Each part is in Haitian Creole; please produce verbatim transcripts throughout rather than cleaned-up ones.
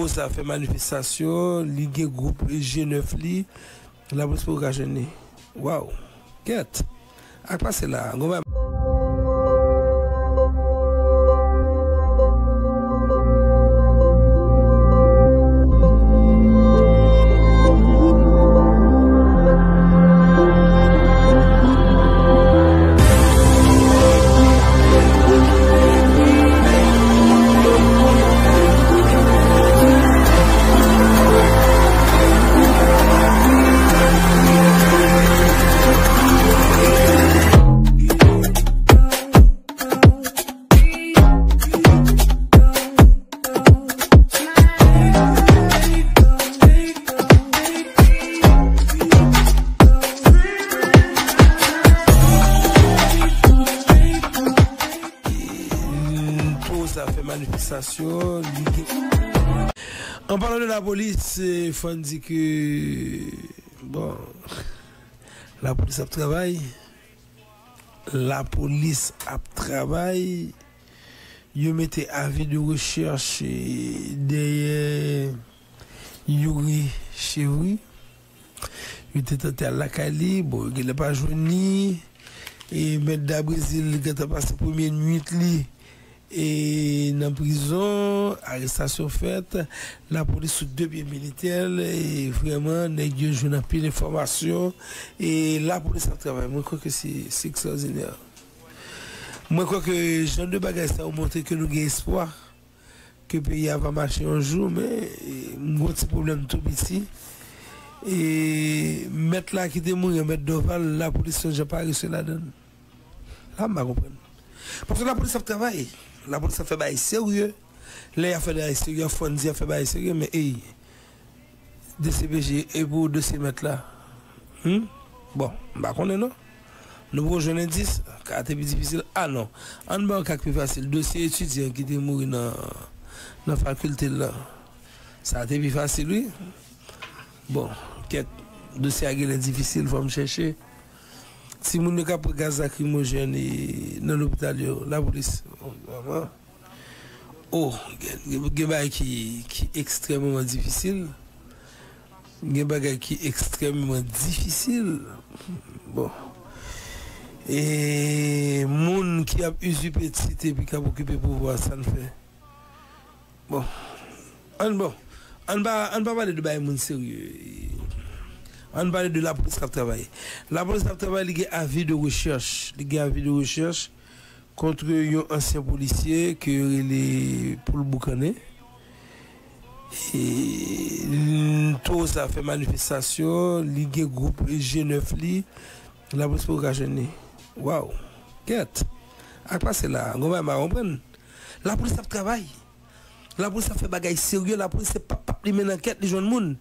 Sa fè manifestasyon, li gen gwoup G nèf li, lapolis poko ka jwenn li. Waw, kèt. Ak pase la, gon bagay. Pou sa fè manifestasyon, li gen. An palan de lapolis, eh, fò n di ke, bon, lapolis ap travay. Lapolis ap travay. Yo mete avi de rechèch, eh, dèyè Youri Chevry. Yo te tante al lakay li, bon, yo genlè pa jwenn li. E mèt Dabrezil gentan pase premye nwit li, e nan prizon, arestasyon fèt, lapolis sou de pye militè l, e vrèman, nèg yo jwenn anpil enfòmasyon, e lapolis ap travay. Mwen kwè ke se, se ekstraòdinè. Mwen kwè ke jan de bagay sa yo montre ke nou gen espwa ke peyi a va mache yon jou, men, e, m gon ti pwoblèm tou piti. E mèt la ki te mouri an, mèt Dorval, lapolis yon jan parese ladan l. La, m pa konprann. Paske lapolis ap travay. Lapolis ap fè bagay serye. Lè y ap fè bagay serye, fò n di y ap fè bagay serye, men ey, D C P J, e pou dosye mèt la? Hmm? Bon, m pa konnen non. Nou poko jwenn endis, ka te pi difisil. Ah non. Ann ba yon ka k pi fasil. Dosye etidyan ki te mouri nan, nan fakilte l lan. Sa te pi fasil, wi. Bon, kèt, dosye a genlè difisil, fò m chèche. Timoun yo k ap pran gaz lakrimojèn e nan lopital yo, lapolis. Oh, gen, gen, gen bagay ki, ki ekstrèmeman difisil. Gen bagay ki ekstrèmeman difisil. Bon. E moun ki ap izipe tit epi k ap okipe pouvwa, sa n fè? Bon. Ann, bon. Ann pa, ann pa pale de bagay moun serye. Ann pale de lapolis k ap travay. Lapolis k ap travay, li gen avi de rechèch. Li gen avi de rechèch kont yon ansyen polisye ke yo rele Poul Boukannen. E, l-, towo sa fè manifestasyon, li gen gwoup G nèf li, lapolis poko ka jwenn li. Waw, kèt. Ak pase la, gon bagay m pa konprann. Lapolis ap travay. Lapolis ap fè bagay serye, lapolis se pap pap li mennen ankèt, li jwenn moun.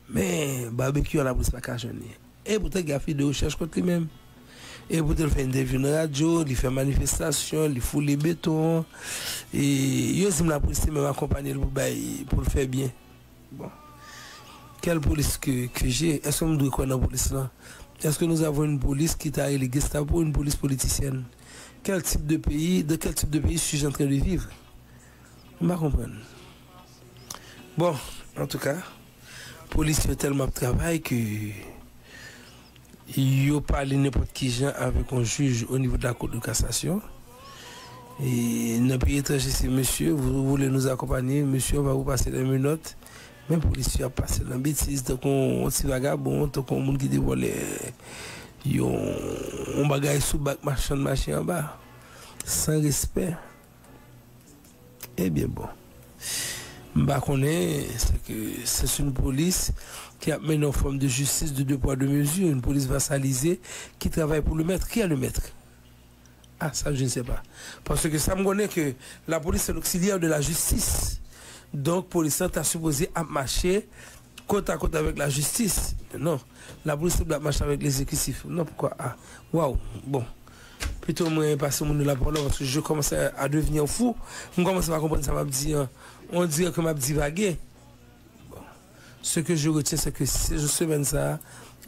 Men, Babekyou a, lapolis pa ka jwenn li. E poutan gen avi de rechèch kont li menm. E poutan l fè entèvyou nan radyo, li fè manifestasyon, li foule beton. E yo di m lapolis te menm akonpanye l pou bay, pou l fè byen. Bon. Quelle police que, que j'ai? Èske m dwe kwè nan polis lan? Est-ce que nous avons une police ki ta rele Gestapo, une police politicienne? Quel type de pays, dans quel type de pays suis-je en train de vivre? M pa konprann. Bon, antouka, polis yo tèlman ap travay ke yo pale nenpòt ki jan avèk yon jij au niveau de la Cour de cassation. E nan peyi etranje, se monsieur, vous voulez nous accompagner, monsieur, on va vous passer les menottes. Men polis yo ap pase nan betiz, tankou yon ti vagabon, tankou yon moun ki te vòlè yon, yon bagay sou bak machann mache anba. San respè. Ebyen bon. M pa konnen, se ke c'est une police qui a mené une forme de justice de deux poids, deux mesures, une police vassalisée qui travaille pour le maître. Qui est le maître? Ah, ça, je ne sais pas. Paske sa m konnen ke lapolis se l'auxiliaire de la justice. Donk, polis lan ta sipoze ap mache kot a kot avèk lajistis. Non, lapolis te dwe ap mache avèk lezekisif. Non, poukwa? Ah, waw, bon. Pito mwen pase moun yo lapawòl, paske je commence à, à devenir fou. M kòmanse pa konprann sa m ap di an. On dirait que m ap divage. Bon. Ce que je retiens, c'est que se semèn sa a,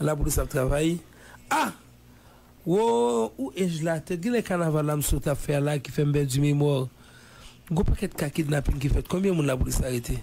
lapolis ap travay. Ah! Wo, ou ej la tèt. Genlè kanaval la m sot ap fè a la ki fè m pèdi memwa. Gon pakèt ka kidnapin ki fèt. Konbyen moun lapolis arete?